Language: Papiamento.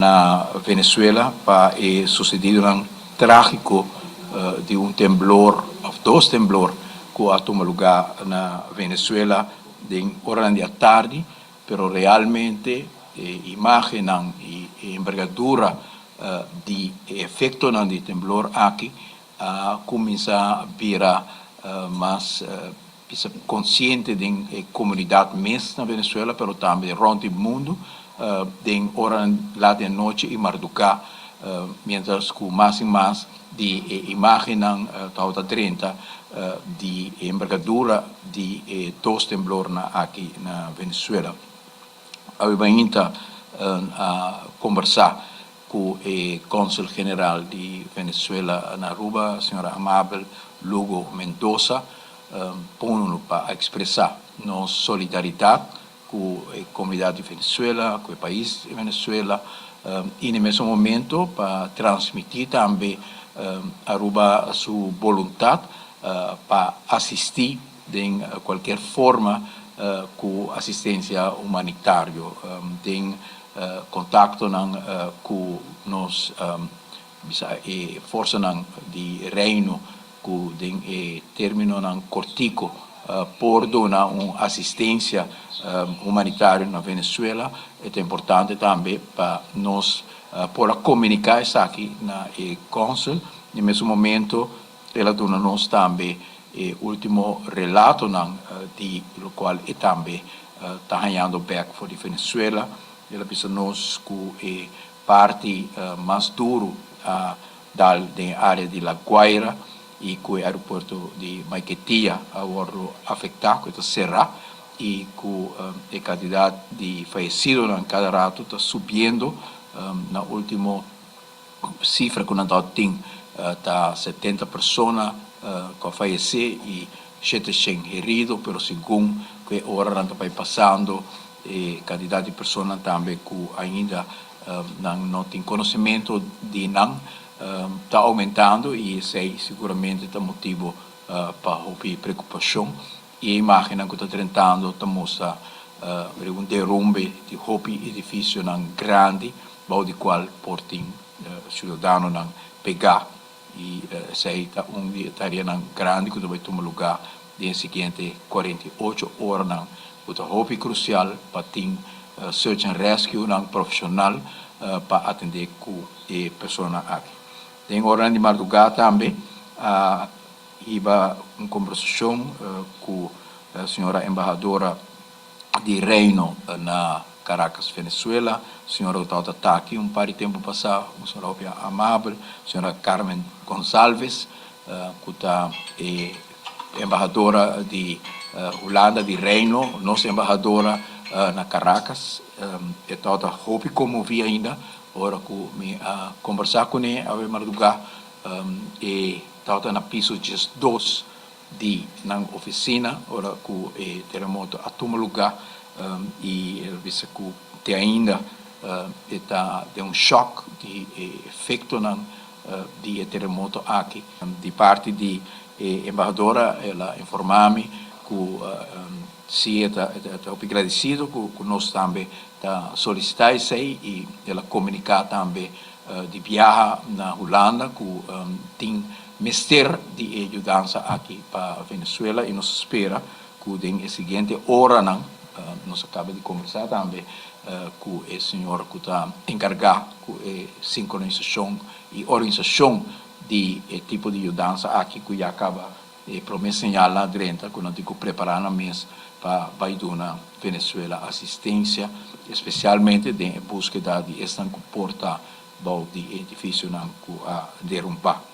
Na Venezuela pa e sucedidonan tragico di un temblor of dos temblor cu a tuma lugar na Venezuela den oranan di atardi, pero realmente e imagennan y e envergadura di e efectonan di temblor aki a cuminsa bira mas bisa consciente den e comunidad mes na Venezuela, pero tambe rond di mundo den oranan laat di anochi y marduga, mientras cu mas y mas di e imagennan tabata drenta di e envergadura di e dos temblornan aki na Venezuela. Awe mainta a combersa cu e Consul General di Venezuela na Aruba, Sra. Amabel Lugo Mendoza, ponu pa expresa nos solidaridad cu e comunidad di Venezuela, cu e pais di Venezuela, y na e mesun momento pa transmiti tambe Aruba su boluntad pa asisti den cualkier forma cu asistencia humanitario den contactonan cu nos bisa e forsanan di Reino cu den e terminonan cortico por duna un asistencia humanitario na Venezuela. E ta importante tambe pa nos por a comunica esaki na e consul. Na e mesun momento el a duna nos tambe e ultimo relatonan di locual e tambe ta hañando bek for di Venezuela. El a bisa nos cu e parti mas duro a dal den e area di La Guaira y cu e aeropuerto di Maiquetía a wordo afecta, cu e ta cera y cu e cantidad di fayecidonan cada rato ta subiendo. Na ultimo cifra cu nan tabatin ta 70 persona cu a fayece y 700 herido, pero segun cu e oranan ta bay pasando e cantidad di personanan tambe cu ainda nan no tin conocimento di nan ta aumentando y esey seguramente ta motibo pa hopi preocupacion. Y e imagennan cu ta drentando ta mustra riba un derumbe di hopi edificionan grandi bao di cual por tin ciudadanonan pega y esey ta un di e tareanan grandi cu ta bay tuma lugar den e siguiente 48 oranan cu ta hopi crucial pa tin search and rescue nan profesional pa atende cu e personanan aki. Den oranan di marduga tambe a hiba un conversacion cu señora embahadora di Reino na Caracas, Venezuela, señora cu tabata ta aki un par di tempo pasa, un señora hopi amabel, señora Carmen Gonzalves, cu ta e embahadora di Hulanda, di Reino, nos embahadora na Caracas. E tabata hopi conmovi ainda ora cu mi a conversa cune awe marduga. E tabata na piso 12 di nan oficina ora cu e terremoto a tuma lugar y el a bisa cu te ainda e ta den un shock di e efectonan di e terremoto aki. Di parti di e embahadora el a informa mi cu si e ta hopi gradecido cu nos tambe ta solicita esey y el a comunica tambe di biaha na Hulanda cu tin mester di e yudansa aki pa Venezuela y nos spera cu den e siguiente oranan nos a caba di conversa tambe cu e señor cu ta encarga cu e sincronisacion y organisacion di e tipo di yudansa aki cu ya caba e prome señal na drenta cu nan tin cu prepara nan mes pa bay duna Venezuela asistencia, especialmente den e buskeda di esnan cu por ta bou di e edificionan cu a derumba.